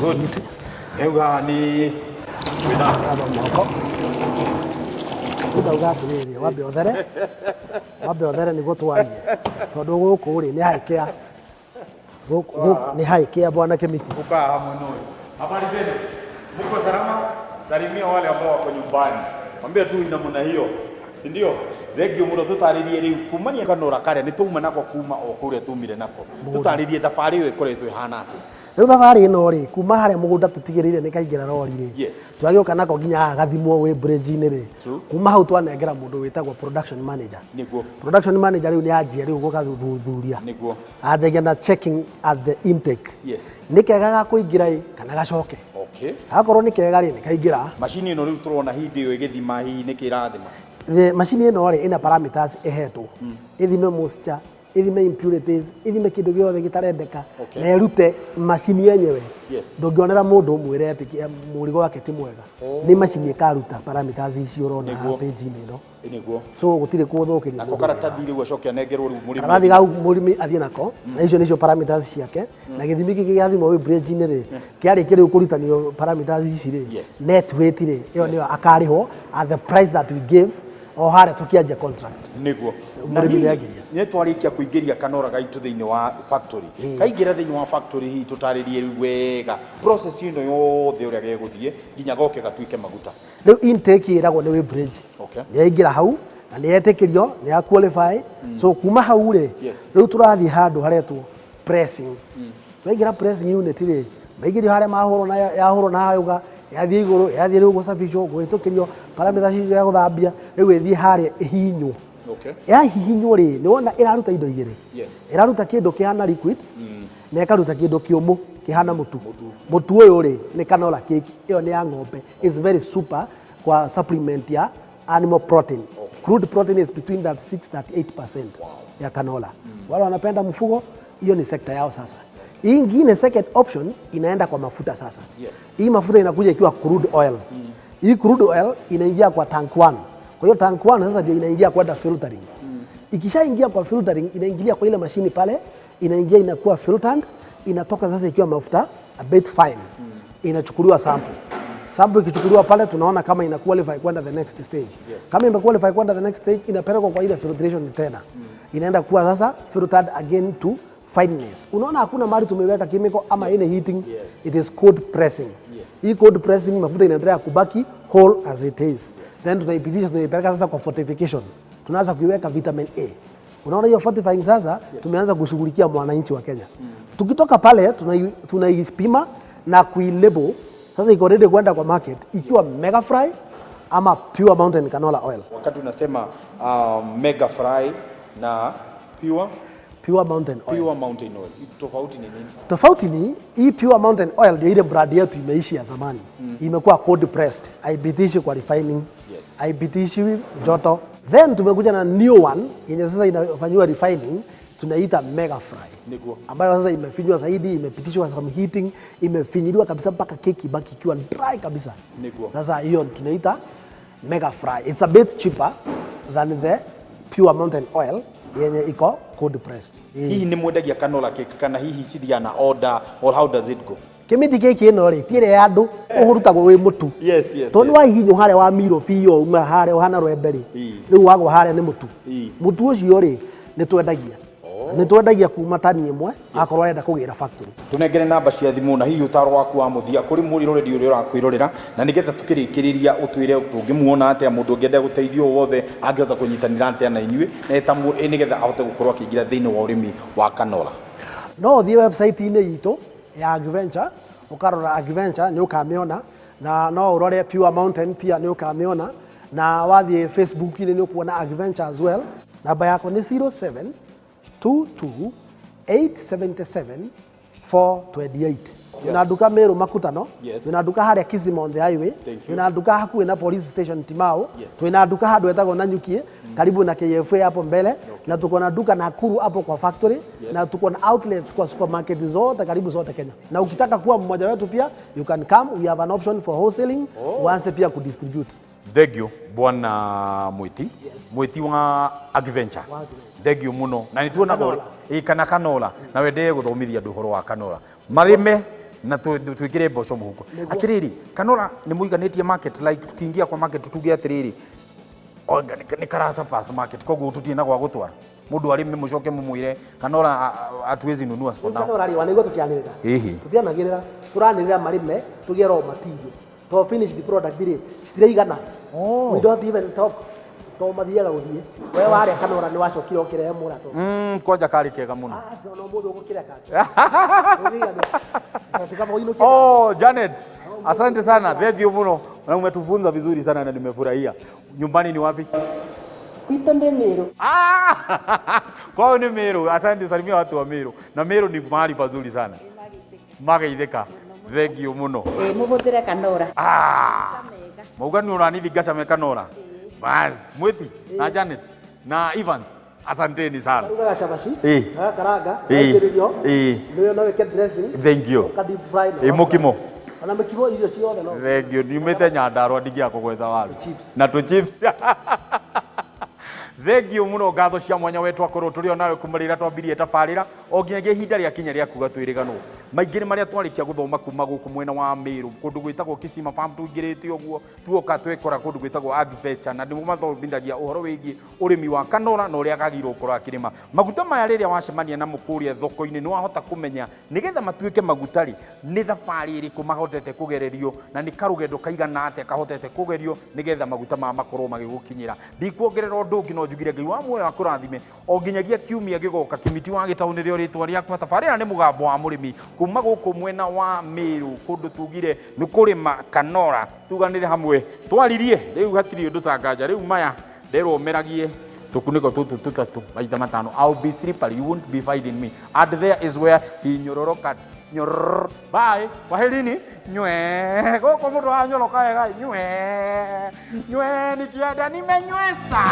Good. Rĩu haha nĩ wĩna Thamba moko. Rĩu ndauga atĩrĩrĩ, wambe ũthere, wambe ũthere nĩguo twarie, tondũ gũkũ rĩ nĩ haikĩa, gũkũ nĩ haikĩa bwana Kĩmiti. Kukaa hamwe noyo. Habari zenu? Mko salama? Salimia wale ambao wako nyumbani. Mwambie tu ina namna hiyo. Si ndio? Thengio mũno tũtarĩrie rĩu kumania kanora karĩa nĩ tũma nako kuma o kũrĩa tumire nako. Tũtarĩrie thabarĩ ĩyo ĩkoretwo ĩhana atĩa. Rĩu thabarĩ ĩno rĩ, kuma harĩa mũgũnda tũtigĩrĩire nĩ kaingĩra rori rĩ, twagĩũka nako nginya haha gathimwo wĩ bridge-inĩ rĩ, kuma hau twanengera mũndũ wĩtagwo production manager. Production manager rĩu nĩ anjia rĩu gũgathuthuria. Anjagia na checking at the intake. Nĩ kega ga kũingĩra ĩ kana gacoke. Akorwo nĩ kega rĩ, nĩ kaingĩra. Macini ĩno rĩu tũrona hĩndĩ ĩyo ĩgĩthima hihi nĩkĩ ĩrathima? The macini ĩno rĩ, ĩna parameters ĩhetwo. Ĩthime moisture, ĩthime impurities, ĩthime kĩndũ gĩothe gĩtarendeka na ĩrute macini yenyewe. Ndũngĩonera mũndũ ũmwĩre atĩ mũrigo wake ti mwega. Nĩ macini ĩkaruta parameters icio ũrona haha page-inĩ ĩno. So gũtirĩ kũthũkĩria Nako mũndũ wĩra. karatathi rĩu acoke anengerwo rĩu mũrĩmi. Karatathi kau mũrĩmi athiĩ nako na icio nĩcio parameters ciake na gĩthimi gĩkĩ gĩathimwo wĩ bridge-inĩ rĩ, kĩarĩkia rĩu kũrutanio parameters ici rĩ, net weight rĩ, ĩyo nĩyo akarĩhwo at the price that we give o harĩa tũkĩanjia contract. Na Mũrĩmi hihi nĩangĩria. nĩ twarĩkia kũingĩria kanora gaitũ thĩinĩ wa factory. Kaingĩra thĩinĩ wa factory hihi tũtarĩrie rĩu wega process ĩno yothe ũrĩa gegũthiĩ nginya goke gatuĩke maguta. Rĩu intake ĩragwo nĩ weighbridge. Nĩ yaingĩra hau na nĩ yetĩkĩrio, nĩ ya qualify. So kuma hau rĩ, rĩu tũrathiĩ handũ haretwo pressing. Twaingĩra pressing unit rĩ, maingĩrio harĩa mahũrwo na yahũrwo na yauga yathiĩ igũrũ, yathiĩ rĩu gũcabicwo, kũhĩtũkĩrio parameters icio cia gũthambia, rĩu ĩthiĩ harĩa ĩhihinywo. Yahihinywo rĩ, nĩ wona ĩraruta indo igĩrĩ. Ĩraruta kĩndũ kĩhana liquid na ĩkaruta kĩndũ kĩũmũ kĩhana mũtu. Mũtu ũyũ rĩ, nĩ canola cake, ĩyo nĩ ya ng'ombe. It's very super kwa supplement ya animal protein. Crude protein is between that 6 38% ya canola. Wale wanapenda mfugo, hiyo ni sekta yao sasa. Hii ingine second option inaenda kwa mafuta sasa. Hii mafuta inakuja ikiwa crude oil. Hii crude oil inaingia kwa tank 1. Kwa hiyo tank 1 sasa ndio inaingia kwenda filtering. Ikishaingia kwa filtering inaingilia kwa ile mashini pale, inaingia inakuwa filtered, inatoka sasa ikiwa mafuta a bit fine. Inachukuliwa sample. Sample ikichukuliwa pale tunaona kama ina qualify kwenda the next stage. Kama ime qualify kwenda the next stage inapelekwa kwa ile filtration tena. Inaenda kuwa sasa filtered again to fineness. Unaona hakuna mahali tumeweka chemical ama any heating. It is cold pressing. Hii cold pressing mafuta inaendelea kubaki whole as it is. Then tunaipitisha, tunaipeleka sasa kwa fortification. Tunaanza kuiweka vitamin A. Unaona hiyo fortifying sasa tumeanza kushughulikia mwananchi wa Kenya. Tukitoka pale tunaipima na kuilabel sasa iko ready kwenda kwa market ikiwa mega fry ama pure mountain canola oil. Wakati unasema mega fry na pure Pure mountain oil. Pure mountain oil. Tofauti ni nini? Tofauti ni hii pure mountain oil ndio ile brand yetu imeishi ya zamani. Imekuwa cold pressed, haipitishi kwa refining. Haipitishi joto. Then tumekuja na new one yenye sasa inafanyiwa refining, tunaita mega fry. Ambayo sasa imefinywa zaidi, imepitishwa some heating, imefinyiliwa kabisa mpaka keki ibaki ikiwa dry kabisa. Sasa hiyo tunaita mega fry. It's a bit cheaper than the pure mountain oil yenye iko cold pressed. Hihi nĩ mwendagia canola cake kana hihi cithiaga na order or how does it go? Kĩmiti keki ĩno rĩ, ti ĩrĩa ya andũ, ũrutagwo wĩ mũtu. Tondũ nĩ wahihinywo harĩa wa miro biũ uma harĩa ũhana rwembe rĩ, rĩu wagwa harĩa nĩ mũtu. Mũtu ũcio rĩ, nĩ twendagia. Nĩ twendagia kuma tani ĩmwe, akorwo arenda kũgĩra factory. Tũnengere namba cia thimũ na hihi ũtaro waku wa mũthia kũrĩ mwĩroreri ũrĩa ũrakwĩrorera, na nĩgetha tũkĩrĩkĩrĩria ũtwĩre tũngĩmuona atĩa mũndũ ũngĩenda gũteithio wothe angĩhota kũnyitanĩra atĩa na inyuĩ na nĩgetha ahote gũkorwo akĩingĩra thĩinĩ wa ũrĩmi wa canola. No ũthiĩ website-inĩ itũ ya Agriventure, ũkarora Agriventure nĩ ũkamĩona, na no ũrore Pure Mountain pia nĩ ũkamĩona, na wathiĩ Facebook-inĩ nĩ ũkuona Agriventure as well. Namba yakwa nĩ 0722 877 428. Twĩna nduka Meru Makutano, twĩna nduka harĩa Kisima on the highway, Thank you. twĩna nduka hakuhĩ na police station Timau, twĩna nduka handũ hetagwo Nanyuki karibu na KFA hapo mbele, na tuko na duka Nakuru hapo kwa factory, na tuko na outlets kwa supermarket zote karibu zote Kenya. Na ukitaka kuwa mmoja wetu pia you can come, we have an option for wholesaling, uanze pia kudistribute. Thengio bwana Mwiti. Mwiti wa Agriventure. Wa Agriventure. Thengio muno. Na nĩ tuonaga Canola. Ĩ, kana canola. Na wendee gũthomithia andũ ũhoro wa canola. Marĩme Na twĩkĩre mboco mũhuko. Atĩrĩrĩ, kanora nĩ mũiganĩtie market, like tukiingia kwa market tuge atĩrĩrĩ, nĩ kara surpass market, koguo tũtirĩ na gwa gũtwara mũndũ arĩme mũcoke mũmwĩre kanora hatuwezi nunua for now. Kanora rĩ, wanĩguo tũkĩanĩrĩra. Tũtianagĩrĩra, tũranĩrĩra marĩme tũgĩe raw material, to finished product rĩ citiraigana. We don't even talk to mathiaga gũthiĩ. We warĩa kanora nĩ wacokire ũkĩrehe mũrato. Kwanja karĩ kega mũno. Aca, ona ũmũthĩ ũgũkĩreka. Ndũkĩiganĩra. Oh, Janet, asante sana. Thank you muno. Na umetufunza vizuri sana na nimefurahia. Nyumbani ni wapi? Gwitũ nĩ Mĩrũ. Ah! Kwao ni Meru. Asante, salimia watu wa Meru. Na Meru ni mahali pazuri sana. Mageithĩka. Thank you muno. Ĩ, mũhũthĩre kanora. Ah! Mauga nĩ ũranithi ngacame kanora. Bas, Mwiti na Janet na Evans. Asanteni sana. Rugaga cabaci, gakaranga, gaitĩrĩrio. Nĩyo no wĩke dressing. Thank you. Ũka deep fry na Mũkimo. Ona mĩkimo, irio ciothe no. Thank you. Niumĩte Nyandarua, ndingĩaga kũgweta waru. Chips. Na tũ chips. Thank you mũno, ngatho cia mwanya we twakorwo tũrĩ o nawe kuma rĩrĩa twambirie tabarĩra o nginyagia ihinda rĩa kinya rĩa kuga twĩrĩganwo. Maingĩ nĩ marĩa twarĩkia gũthoma kuma gũkũ mwena wa Meru, kũndũ gwĩtagwo Kisima Farm, tũingĩrĩte ũguo tuoka twekora kũndũ gwĩtagwo Agriculture, na nĩmo mathomithagia ũhoro wĩgiĩ ũrĩmi wa kanora na ũrĩa agagĩrĩirwo gũkorwo akĩrĩma maguta maya. Rĩrĩa wacemania namo kũrĩa thoko-inĩ, nĩ wahota kũmenya nĩgetha matuĩke maguta rĩ, nĩ thabarĩ ĩrĩkũ mahotete kũgererio na nĩ karũgendo kaigana atĩa kahotete kũgerio nĩgetha maguta maya makorwo magĩgũkinyĩra. Ndikuongerera ũndũ ũngĩ, no njugire Ngai wa muoyo akũrathime o nginyagia kiumia gĩgoka. Kimiti wa Gĩtaũ nĩrĩo rĩtwa rĩakwa. Tabarĩra nĩ Mũgambo wa Mũrĩmi, kuma gũkũ mwena wa Mĩrũ, kũndũ tugire nĩ kũrĩma kanora. Tuganĩre hamwe twaririe rĩu, hatirĩ ũndũ tanganja rĩu. Maya nderwo meragie tũkunĩko tũtũ tũtatũ maita matano. I'll be slippery, you won't be finding me, and there is where he nyororoka nyororo. Bye, kwaherini. Nywe gũkũ mũndũ anyoroka wega, nywe nywe, nikienda nimenywesa.